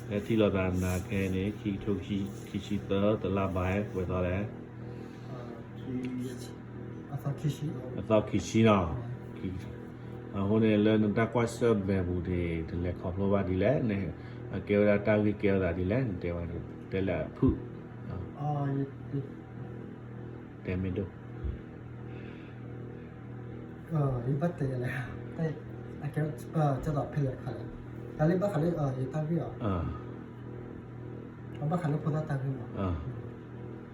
ဟဲထံၣ်လိာ်သးနၤခဲအံၤန့ၣ် ခံကထိခံဆံသၢ တလါဘၣ် ပှဲၤသီလဲၣ်, အသီခံဆံနီၤ. အဃိန့ၣ် လၢနတၢ်ကွၢ်ဆၢၣ်မဲာ်ပူၤန့ၣ် နလဲၤခီဖျိဘၣ်ဒ်လဲၣ်, အကဲဝဲဒၣ်တၢ်ဂ့ၢ်ကဲထီၣ်သးဒ်လဲၣ်, နတဲဝဲ တဲလၢအဖုၣ်, တဲမ့ၢ်ဒိၣ် ယဘၣ်တဲယလဲၣ်, ကဲသိးဖဲလဲၣ်တခါလဲၣ်, တၢ်လၢဘၣ်ဃးလၢယတၢ်ဂ့ၢ်အီၤ, ဘၣ်ဃးလၢဖိသၣ်တၢ်ဂ့ၢ်မး,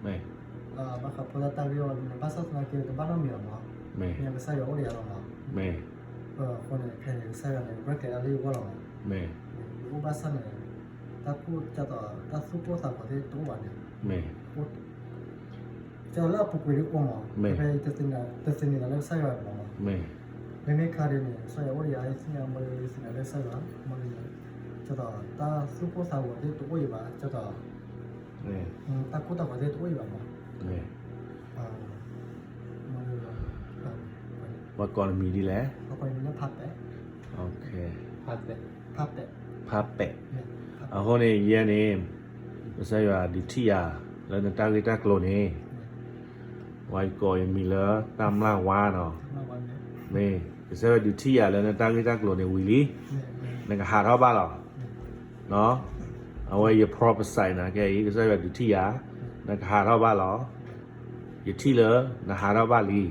ဘၣ်ဃးဖိသၣ်တၢ်ဂ့ၢ်အီၤ ဘၣ်ဆၣ်သနာ်က့ တဘၣ်နီတမံၤအီၤမး, မ့ၢ်ကစၢ်ယွၤအိၣ်ဒီးယၤလီၤမး, အဃိန့ၣ် ခဲအံၤန့ၣ် ကစၢ်ယွၤန့ၣ် ရဲၣ်ကျဲၤဒၣ်လၢယဂီၢ်လီၤမး, ယအိၣ်ဘၣ်ဆၣ်န့ၣ် တၢ်ကူၣ်ကသိး တၢ်သူၣ်ပိၢ်သးဝးသ့ၣ်တအိၣ်ဘၣ်န့ၣ် ကဲလၢအပူၤကွံာ်ဒ်အိၣ်မး, ဖဲတသ့ၣ်နီၣ်သးလၢကစၢ်ယွၤမး, မ့မ့ၢ်ခါဒ်န့ၣ် ကစၢ်ယွၤအိၣ်ဒီးယၤ ယသ့ၣ်ညါမ့ၢ် ယသ့ၣ်ညါလၢကစၢ်ယွၤမ့ၢ်, ကသိးတၢ်သူၣ်ပိၢ်သးဝးသ့ၣ်တအိၣ်အံၤဘၣ်, ကသိး တၢ်ကူၣ်တၢ်ဂီၤသ့ၣ်တအိၣ်အံၤဘၣ်မး, မ့ၢ် ပှၤကိးနမံၤဒ်လဲၣ်, ပှၤကိးနမံၤလၢဖးပဲာ်, ဖးပဲာ်, ဖးပဲာ်, အဃိန့ၣ် ယဲန့ၣ် ကစၢ်ယွၤဒုးထံၣ်ယၤ လၢနတၢ်ဂ့ၢ်တၢ်ကျိၤန့ၣ်, ပှၤကိးယမံၤလၢတၢ်မျၢ်ဝါနီၤ, မ့ၢ် ကစၢ်ယွၤဒုးထံၣ်ယၤလၢနတၢ်ဂ့ၢ်တၢ်ကျိၤန့ၣ်ဝံၤလံ, နကဟးထီၣ်ဘၣ်လီၤ. အဝဲယ prophesy နၤခဲအံၤ ကစၢ်ယွၤဒုးထံၣ်ယၤ, နကဟးထီၣ်ဘၣ်လီၤ. ယထံၣ်လၢနဟးထီၣ်ဘၣ်လံ.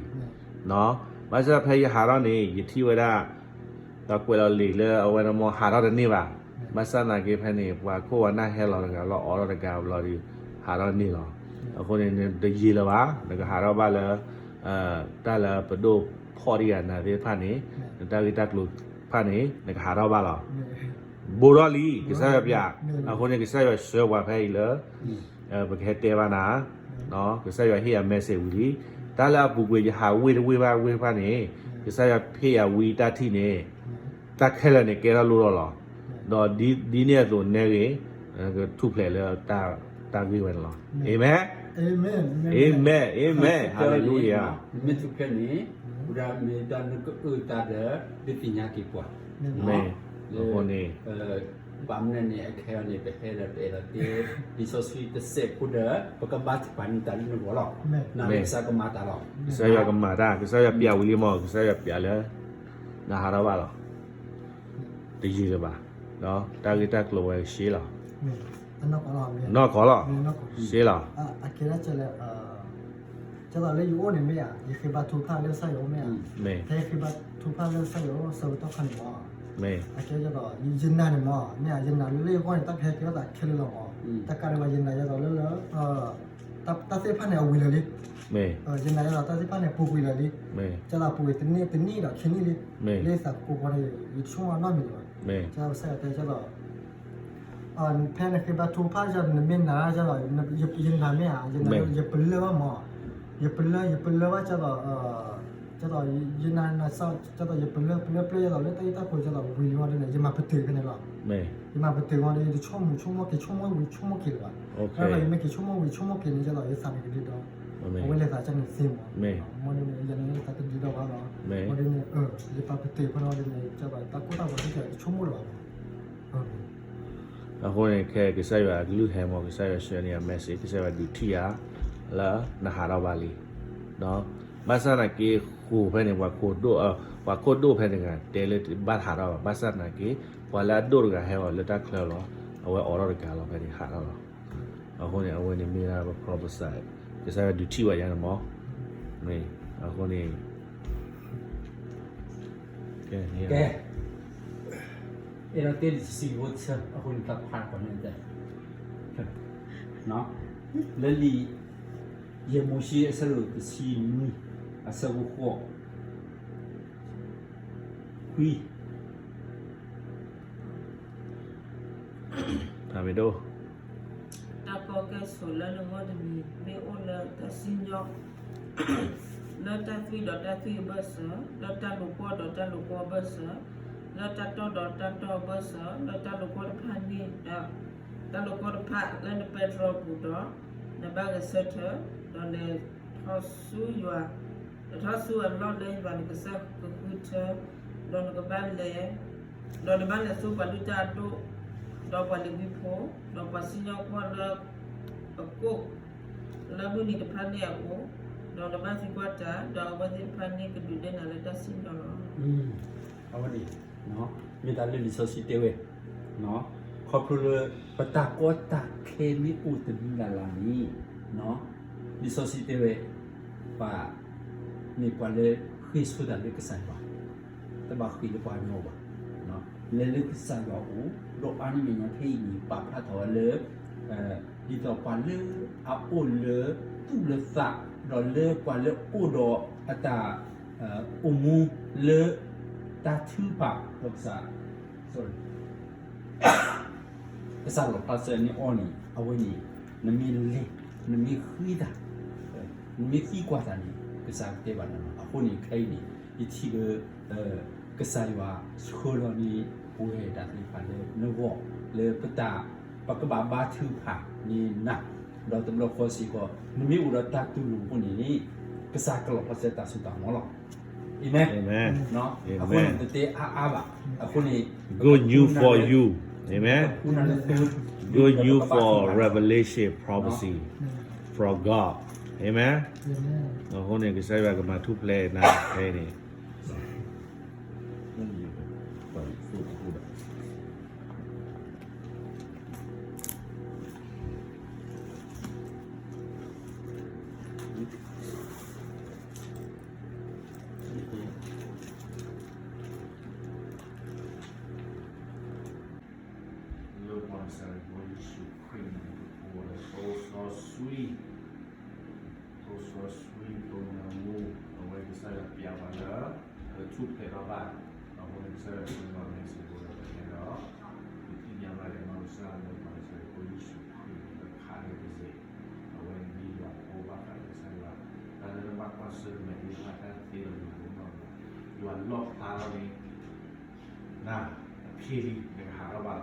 ဘၣ်ဆၣ်ဖဲယဟးထီၣ်န့ၣ် ယထံၣ်ဝဲဒၣ် ပှၤကွဲးလီၤလံာ်လၢအဝဲန့ၣ်မ့ၢ်ဟးထီၣ်တန့ၢ်ဘၣ်. ဘၣ်ဆၣ်သနာ်က့ဖဲန့ၣ် ပှၤခိၣ်ပှၤနၢ်ဟဲလီၤတဂၤလီၤ အိးထီၣ်တဂၤဘျီဒီး ဟးထီၣ်န့ၢ်လီၤ. အဃိန့ၣ် နတယံာ်လၢၤဘၣ် နကဟးထီၣ်ဘၣ်လၢ တၢ်လၢပဒိၣ်ဖီၣ်တံၢ်ယၤနၤသ့ၣ်တဖၣ်န့ၣ် နတၢ်ဂ့ၢ်တၢ်ကျိၤတဖၣ်န့ၣ် နကဟးထီၣ်ဘၣ်လီၤ. ဘူးထီၣ်လံ ကစၢ်ယွၤပျး. အဃိန့ၣ် ကစၢ်ယွၤဆှၢပှၤဖဲအံၤလၢ ပကဟဲတဲဘၣ်နၤ, ကစၢ်ယွၤဟ့ၣ်ယၤ message ဝံၤလံ. တၢ်လၢအပူၤကွံာ်ယဟးဝ့ၢ်တဝ့ၢ်ဘၣ်ဝ့ၢ်တဖၣ်န့ၣ် ကစၢ်ယွၤဟ့ၣ်ယၤဝံတၢ်ထံၣ်န့ၣ် တၢ်ခဲလၢာ်န့ၣ်ကဲထီၣ်လိၣ်ထီၣ်လီၤ. ဒီးဒ်န့ၣ်အသိးနဲဂ့ၤ ကထူၣ်ဖျဲးလၢတၢ်ဂ့ၢ်ဝဲန့ၣ်လီၤ. Amen. Amen. Amen. Hallelujah. မ့ၢ်ထူၣ်ဖျဲးန့ၣ် ဝဲဒၣ်မ့ၢ်ဒၣ်နကအုၣ်အသးဒီး ဒုးသ့ၣ်ညါက့ၤပှၤ. မ့ၢ်အဃိန့ၣ် ဘၣ်မနုၤန့ၣ် အခဲအံၤန့ၣ် ပဟဲဒီးပအဲၣ်ဒိးတဲ လံာ်စီဆှံတစဲးဖိဒီး ပကဘါထုကဖၣ်န့ၢ်တၢ်လၢနဂီၢ်လီၤ. နာ်လၢကစၢ်ကမၤတၢ်လီၤ. ကစၢ်ယွၤကမၤတၢ် ကစၢ်ယွၤပျးဝံၤလံမး ကစၢ်ယွၤပျးလၢ နဟးထီၣ်ဘၣ်လီၤ. တယံာ်လၢၤဘၣ်. တၢ်ဂ့ၢ်တၢ်ကျိၤဝဲကရှဲလီၤ. နီၢ်ကီၢ်လီၤ. ရှဲလီၤ. ကဲသိးလၢယအိၣ်န့ၣ်မ့ၢ်ဧါ, ယဃ့ဘါထုကဖၣ်လၢကစၢ်ယွၤအအိၣ်မ့ၢ်ဧါ, ဖဲယဃ့ဘါထုကဖၣ်လၢကစၢ်ယွၤအအိၣ်ဆၢကတီၢ်ခါန့ၣ်မး, အကဲသိး ယနာ်န့ၣ်မး မ့ၢ်ဧါ, ယနာ်လၢယဂီၢ်န့ၣ် တၢ်ကဟဲကဲထီၣ်သးခဲလၢာ်လီၤမး, တကးဒံးဘၣ် ယနာ်ဒ်သိးလၢလၢ တၢ်သ့ၣ်တဖၣ်န့ၣ် အဝံၤလၢာ်လံ. ယနာ်ဒ်သိးတၢ်သ့ၣ်တဖၣ်န့ၣ် ပူၤကွံာ်လၢာ်လံ. ကဲသိးပူၤကွံာ်တနံၣ်တနံၣ်ဒီးခံနံၣ်လံ. လၢသးကကိးပှၤန့ၣ် ယဆိကမိၣ်နီတမံၤလၢၤဘၣ်. ကဲသိးကစၢ်ယွၤတဲကဲသိး ဖဲနဃ့ဘါထုကဖၣ်ဒ်သိး နမ့ၢ်နာ်ဒ်သိး ယနာ်မ့ၢ်ဧါ, ယပလၢၢ်ဘၣ်မး, ယပလၢၢ် ယပလၢၢ်ဘၣ်ဒ်သိး ဒ်သိး ယနာ်နာ်စ့ၢ် ဒ်သိး ယပလၢၢ် ပလၢၢ်ပလၢၢ်ဒ်သိး လၢတၢ်ဂ့ၢ်တၢ်ကျိၤဒ်သိး ဝံၤလံဝဲဒ်န့ၣ် ယမၤပတုာ်ဖဲန့ၣ်လီၤ. ယမၤပတုာ်ဝံၤဒီး ယတဆိကမိၣ်ဆိကမိၣ်က့ၤ ဆိကမိၣ်ဝံၤဆိကမိၣ်က့ၤလၢၤဘၣ်. ဒ်သိး ယမ့ၢ်က့ၤဆိကမိၣ်ဝံၤဆိကမိၣ်က့ၤန့ၣ် ဒ်သိး ယသးန့ၣ်ကဒုဒီး အဝဲလဲၤသးကန့ၣ်သ့မး. မ်ဒ်န့ၣ် ယန့ၣ် ယသးကဒုဒီးဘၣ်လီၤ. မ်ဒ်န့ၣ် ယပာ်ပတုာ်ဖဲန့ၣ်ဒ်န့ၣ် ဒ်သိး တၢ်ကိၢ်တၢ်ဂီၤသ့ၣ်တဖၣ် ယတဆိကမိၣ်လၢၤဘၣ်. အဃိန့ၣ် ခဲကစၢ်ယွၤကလုၢ်ဟဲမး ကစၢ်ယွၤဆှၢန့ၢ်ယၤ message ကစၢ်ယွၤဒုးထံၣ်ယၤ လၢနဟးထီၣ်ဘၣ်လံ. ဘၣ်ဆၣ်သနာ်က့ ဃိာ်ဖဲန့ၣ် ပှၤခိၣ်ဒိၣ်ဖဲန့ၣ်တဂၤ တဲလၢဘၣ်ဟးထီၣ်ဘၣ်. ဘၣ်ဆၣ်သနာ်က့ ပှၤလၢအဒိၣ်တဂၤဟဲအီၤလၢတၢ်ချၢလီၤ. အဝဲအိးထီၣ်တဂၤလီၤ ဖဲန့ၣ်ဟးထီၣ်လီၤ. အဃိန့ၣ် အဝဲန့ၣ်မ့ၢ်ဒၣ်ပ prophesy ကစၢ်ယွၤဒုးထံၣ်ဘၣ်ယၤန့ၣ်မး. မ့ၢ်အဃိန့ၣ် ကဲ အဲၣ်ဒိးတဲလံာ်စီဆှံဖိတဆၢ အဃိန့ၣ် တၢ်ဖးကီးန့ၣ်တဲ လၢလံာ် ယဲၢ်မိၤၡ့အဆၢဒိၣ်တဆံနွံ အဆၢဖိဃိး ခွံ ဖးမ့ၢ်ဒိၣ် တၢ်ကီကဲဆိးလၢနဂီၢ်တမံၤ မ့ၢ်အိၣ်လၢတၢ်စံၣ်ညီၣ် လၢတၢ်သွံၣ်ဒီးတၢ်သွံၣ်အဘၢၣ်စၢၤ, လၢတၢ်လိာ်ကွီၢ်ဒီးတၢ်လိာ်ကွီၢ်အဘၢၣ်စၢၤ, လၢတၢ်တီၢ်ဒီးတၢ်တီၢ်အဘၢၣ်စၢၤ, လၢတၢ်လိာ်ကွီၢ်တဖၣ်န့ၣ် တၢ်လိာ်ကွီၢ်တဖၣ်လၢနပဲတြီပူၤဒီး နဘၣ်ဂဲၤဆၢထၢၣ်, ဒီးလဲၤထီၣ်ဆူယွၤ, လဲၤထီၣ်ဆူအလီၢ်လၢယွၤနကစၢ်ကဃုထၢ, ဒီးနကဘၣ်လဲၤ, ဒီးနဘၣ်လဲၤဆူပှၤလုၢ်တၢ်အဒိၣ်, ဒီး ဒီးပှၤလ့ၤဝံဖိ, ဒီးပှၤစံၣ်ညီၣ်ကွီၢ်လၢအကိၣ် လၢမုၢ်နံၤတဖၣ်န့ၣ်အအိၣ်, ဒီးနဘၣ်သံကွၢ်တၢ်, ဒီးအဝဲသ့ၣ်တဖၣ်န့ၣ်ကဒုးနဲၣ်နၤလၢတၢ်စံၣ်ညီၣ်လီၤ. အဝဲန့ၣ် မ့ၢ်တၢ်လၢလံာ်စီဆှံတဲဝဲ, ခီဖျိလၢ ပတၢ်ကီတၢ်ခဲမ့ၢ်အိၣ်တမံၤလၢ်လၢ်န့ၣ်, လံာ်စီဆှံတဲဝဲ, ပှၤ မ့ၢ်ပှၤလၢဃ့ဆိတၢ်လၢကစၢ်ယွၤ တဘၣ်ဃ့လၢပှၤကညီဘၣ်. လဲၤလၢကစၢ်ယွၤအအိၣ်, ဒီးအါန့ၢ်မဲာ်ညါခဲအံၤန့ၣ် ပာ်ဖျါထီၣ်ဝဲလၢ ဒ်သိးပှၤလၢအအိၣ်လၢသူၣ်လၢသး, ဒီးလၢပှၤလၢအအိၣ်ဒီးအတၢ်အိၣ်မူလၢတၢ်ထုကဖၣ်ဒီးကစၢ်, ကစၢ်လီၣ်ဖျါစၢၤန့ၢ်အီၤန့ၣ် အဝဲန့ၣ် နမ့ၢ်လဲၤ နမ့ၢ်ဃ့တၢ် နမ့ၢ်သံကွၢ်တၢ်န့ၣ် ကစၢ်ကတဲဘၣ်နၤလီၤ. အဃိန့ၣ် ခဲအံၤန့ၣ် ယထံၣ်လၢ ကစၢ်ယွၤဆှၢလီၤန့ၢ်ပဝဲဒၣ်သ့ၣ်တဖၣ်လၢနဂီၢ် လၢပတၢ် ပကဘၣ်ဘါထုကဖၣ်န့ၢ်နၤ, ဒီးတဘျီဃီစ့ၢ်ကီး နမ့ၢ်အိၣ်ဒီးတၢ်တူၢ်လိာ်အဃိန့ၣ် ကစၢ်ကလီၣ်ဖျါစၢၤတၢ်စိတၢ်ကမီၤလီၤ. အၤမ့ၣ်. အဃိန့ၣ် တတဲအါအါဘၣ်. အဃိန့ၣ် Good news for you. Amen. Good news for revelation prophecy from God. Amen. အဃိန့ၣ် ကစၢ်ယွၤကမၤထူၣ်ဖျဲးနၤဖဲန့ၣ် လၢပှၤကစၢ်ယ့ၣ်ၡူးခရံာ်န့ၣ် ပအိၣ်ဒီးသိစီဆှံ သိစီဆှံ သိညၣ်မူ အဝဲကစၢ်ယွၤပျဲပှၤလၢ ပထူၣ်ဖျဲးထီၣ်ဘၣ်, အဃိန့ၣ်ကစၢ်ယွၤဆှၢလီၤန့ၢ်စ့ၢ်ကီးဒီးပှၤကညီဒီး ပသ့ၣ်ညါဘၣ်လၢနီၢ်ကစၢ်လၢပှၤကစၢ်ယ့ၣ်ၡူးခရံာ်န့ၣ် ပခးလၢကစ့ၢ်, အဝဲန့ၣ်မ့ၢ်ယွၤဖိဘၣ်ဃးဒီးကစၢ်ယွၤ, တၢ်လၢနဘၣ်ကွၢ်ဆၢၣ်မဲာ်သ့ၣ်တဖၣ်တၢ်သ့လီၤယွၤဖိနီၢ်နီၢ်, ယွၤလီၣ်ဖျါလီၤန့ၣ် နၤ အဖံးလံ နကဟးထီၣ်ဘၣ်လီၤ. န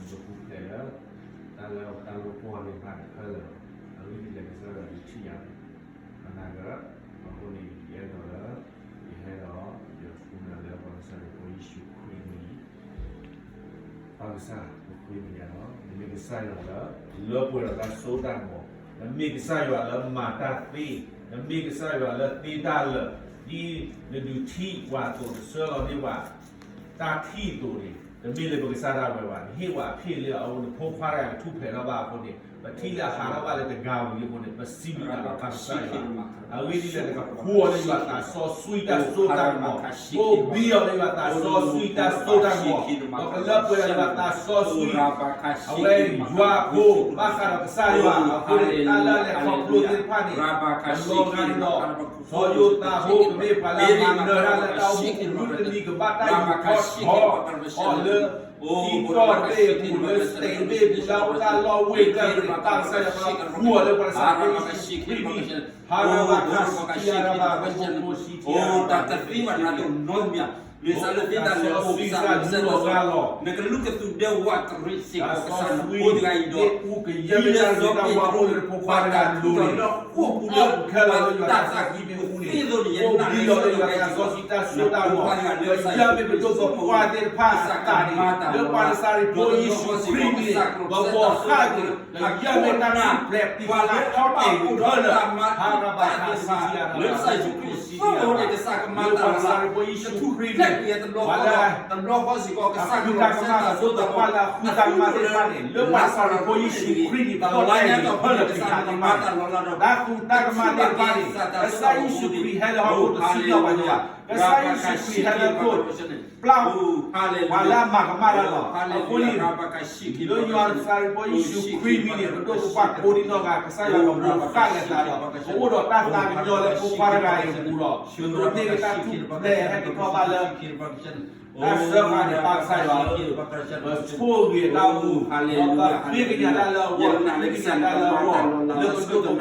ကပူၤဖျဲးလၢ တၢ်လၢတၢ်လီၢ်ပှီၢ်သ့ၣ်တဖၣ်န့ၣ်ခဲလၢာ်, အဂ့ၢ်ဒ်လဲၣ်ကစၢ်ယွၤဒုးထံၣ်ယၤန့ၣ်, မနၤက, အဃိန့ၣ် ယအဲၣ်ဒိးလၢ ယဟဲဒီး ယဃုနၤလၢပှၤကစၢ်ယ့ၣ်ၡူးခရံာ်န့ၣ် ပၢ်ကစၢ် ပဃ့နၤလီၤ. နမ့ၢ်ကစၢ်ယွၤလၢ လၢပှဲၤဒီးတၢ်စိတၢ်ကမီၤ, နမ့ၢ်ကစၢ်ယွၤလၢမၤတၢ်သ့, နမ့ၢ်ကစၢ်ယွၤလၢသ့တၢ်လၢာ်, ဒ်နဒုးထံၣ်ပှၤအသိး နဆှၢလီၤန့ၢ်ပှၤ တၢ်ထံၣ်အသိးန့ၣ် တမ့ၢ်လၢပကစၢ်ဒၣ်ဝဲဘၣ်, နဟ့ၣ်ပှၤအဖံးလၢအအိၣ် နဖိခွါတဂၤကထူၣ်ဖျဲးထီၣ်ဘၣ်အဃိန့ၣ် ပထံၣ်လၢအဟးထီၣ်ဘၣ်လၢတဂၤဝံၤအဃိန့ၣ် ပစံးဘျုးနၤလီၤ ပၢ်ကစၢ်ယွၤ, အဂ့ၢ်ဒ်လဲၣ် နကဖှူအီၤလၢယွၤသးစီဆှံတၢ်စိတၢ်ကမီၤ, ဘိၣ်ဘံအီၤလၢယွၤသးစီဆှံတၢ်စိတၢ်ကမီၤ, ဒီးကလၢပှဲၤဒီးယွၤသးစီဆှံ အဝဲယွၤအဖိ ဘၣ်ဃးဒီးကစၢ်ယွၤအဃိန့ၣ် တၢ်လၢအလဲၤခီဖျိသ့ၣ်တဖၣ်န့ၣ် ကလီၤဂာ်ဒ်သိး စီၤယိၤသးဖိ ကမ့ၢ်ပှၤလၢမၤနၢၤတၢ်လၢတၢ်အိၣ်မူပူၤ မုၢ်တနံၤကဘၣ်တၢ်ယူာ်ထီၣ်ထီအီၤလၢ ထံကီၢ်သ့ၣ်ပူၤ လၢ state သ့ၣ်ပူၤ လၢအအိၣ်တၢ်လီၢ်ဝ့ၢ်တဖၣ်န့ၣ် ပၢ်ကစၢ်ယွၤပှၤဃုအီၤလၢပှၤသးစီဆှံခရံာ်န့ၣ် ဟါရဘၣ်ခါဆူထံယါရဘၣ် ဘိခိၣ်ဆံထံယါ တၢ်သ့ဝဲနၤတနီတမံၤ လံာ်စၢ်လၢသ့တၢ်လၢအိၣ်စၢ်လၢစၢ်လီၤ နကလူးကသူၣ်ဒဲဝးတရံးစ့ၢ်ကီးကစၢ်နဖိတဂၤအံၤဒီး ဒ်လၢစီၤပ့းတရူး ပှၤတၢ်ထူးထီၣ်လၢဟီၣ်ခိၣ်ပူၤလၢ ပှၤသးစၢ်ကံၢ်ပူၤသ့ၣ်န့ၣ် အိၣ်ဘှံးအီၤလၢယွၤသးစီဆှံတၢ်စိတၢ်ကမီၤ ဒီးယွၤမ့ၢ်ပဒိၣ်ပပှၢ်သ့ၣ်တဖၣ်အသးန့ၣ် လၢပှၤနၤစၤရ့းဖိယ့ၣ်ၡူးခရံာ်န့ၣ် ပဘှီဃာ်က့ၤ ဒီးယွၤမ့ၢ်တၢ်ထူၣ်ဖျဲးသ့ၣ်တဖၣ်ထီၣ်အဲၣ်ကထၢလၢ ဟါရဘၣ်ခါဆူထံယါရဘၣ် ဘိခိၣ်ဆံထံယါ လၢပှၤနၤစၤရ့းဖိယ့ၣ်ၡူးခရံာ်န့ၣ် ပှၤလၢ တဘျီဃီစ့ၢ်ကီးကစၢ်ယွၤကမၤတၢ်သိၣ်တၢ်မီၤ လၢပှၤနၤစၤရ့းဖိယ့ၣ်ၡူးခရံာ်န့ၣ် ပှၤအဲၣ်ကထၢလၢပှၤနၤစၤရ့းဖိယ့ၣ်ၡူးခရံာ်န့ၣ် တၢ်သူၣ်တၢ်ကမၣ်သ့ၣ်တဖၣ်န့ၣ် ကစၢ်ယ့ၣ်ၡူးခရံာ်ဟဲလၢဟီၣ်ခိၣ်တဆံဘျီဝဲယွၤ ကစၢ်ယ့ၣ်ၡူးခရံာ်ဟဲလၢခိၣ် ပျၢ် ပှၤလၢအမၤကမၣ်တၢ်လီၤ. အဃိန့ၣ် လၢယွၤနၤစၤရ့းဖိယ့ၣ်ၡူးခရံာ်မံၤန့ၣ် ပဒိၣ်ပပှၢ်ကိးဒံနီၢ်ဂၤ ကစၢ်ယွၤကဘှီဃာ်လၢသးဒီး ပအိၣ်ဒီးတၢ်သးကညီၤလၢဖိခွါတဂၤအံၤအပူၤဒီး ပမ့ၢ်တၢ်ထူၣ်ဖျဲးဟဲက့ၤထီၣ်ဘၣ်လၢ တၢ်စၢဃာ်န့ၣ် ပၢ်ကစၢ်ယွၤ ပဆိၣ်ဂ့ၤတၢ်အိၣ်မူ ဒီးပဃ့ကညးတၢ်လၢအဂီၢ် ပဃ့ကညးတၢ်လၢအဂီၢ် လၢပဒိၣ်ပပှၢ်န့ၣ် အိၣ်ဒီး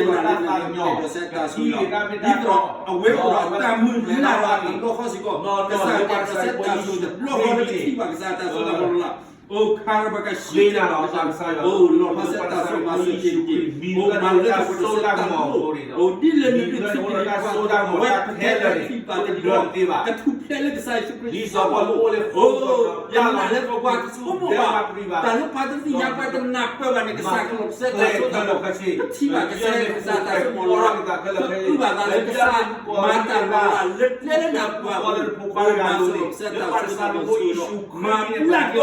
တၢ်သးကညီၤ ပထံၣ်ဂ့ၤတၢ်မ့ၢ်တၢ်တီ ဒီးအဝဲအိၣ်ဒီးတၢ်မုၢ်လၢ်ဘၣ်န့ၣ် နီၢ်နီၢ်လၢပှၤနၤစၤရ့းဖိယ့ၣ်ၡူးခရံာ်န့ၣ် ပ အိၣ်ခါရၢပကဆှၢနၤလီၤ, အိၣ်လီၤဖျါစဲတၢ်စိတၢ်ကမီၤ, အိၣ်မၤလၢတၢ်ကစီၣ်တၢ်ကမီၤ, အိၣ်ဒ်လဲၣ်နဒုးထံၣ်န့ၣ်, ဝဲကဖဲလၢထံပာ်တဒုး, ကထူၣ်ဖျဲးလၢကစၢ်ယ့ၣ်ၡူးခရံာ်အစုပူၤ, အိၣ်ယၤလၢပှၤကဆိကမိၣ်ဘၣ်, တၢ်လၢပှၤတသ့ၣ်ညါပှၤတနၢ်ပၢၢ်ဘၣ်န့ၣ် ကစၢ်ကလီၤစဲတၢ်စိတၢ်ကမီၤ, ကထံၣ်ဘၣ်ကစၢ်ယွၤကစၢ်တၢ်စိကမီၤလီၤ, ကအုၣ်ဘၣ်သးလၢကစၢ်မၤတၢ်လၢလၢလၢပှၤ, မၤပူၤလၢကစၢ်ယ့ၣ်ၡူးခရံာ်အမံၤ,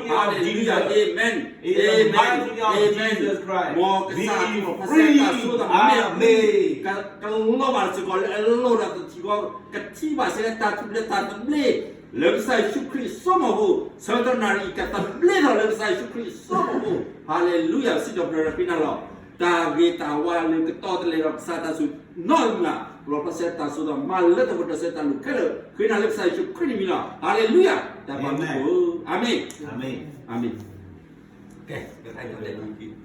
Hallelujah, amen, amen, amen, မ်ကစၢ်ကလီၤဖျါစဲတၢ်စိတၢ်ကမီၤ, ကလီၤဘၣ်စ့ၢ်ကီးလၢအလီၢ်ဒီးတထံၣ်ဃီ, ကထံၣ်ဘၣ်စ့ၢ်ကီးလၢတၢ်ထူၣ်ဖျဲးတၢ်သဘျ့, လၢကစၢ်ယ့ၣ်ၡူးခရံာ်စိကမီၤအဃိ, ဆၢကတီၢ်နၣ်ရံၣ်အံၤ ကသဘျ့ထီၣ်လၢကစၢ်ယ့ၣ်ၡူးခရံာ်စိကမီၤအဃိ, Hallelujah, စံးထီၣ်ပတြၢၤဒီးဃ့နၤလီၤ, တၢ်ဂ့ၤတၢ်ဝါလၢကတီတလဲဒီးကစၢ်တၢ်စူၤနီတမံၤဘၣ်, လီၤဖျါစဲတၢ်စိတၢ်ကမီၤ, မၤလၢတၢ်ပှဲၤဒီးစဲတၢ်လိာ်ခဲလၢာ်, ဃ့နၤလၢကစၢ်ယ့ၣ်ၡူးခရံာ်အမံၤလီၤ, Hallelujah, တၢ်ဘၣ်မူခိၣ်, အၤမ့ၣ်, အၤမ့ၣ်, ကဲ, ကဲ,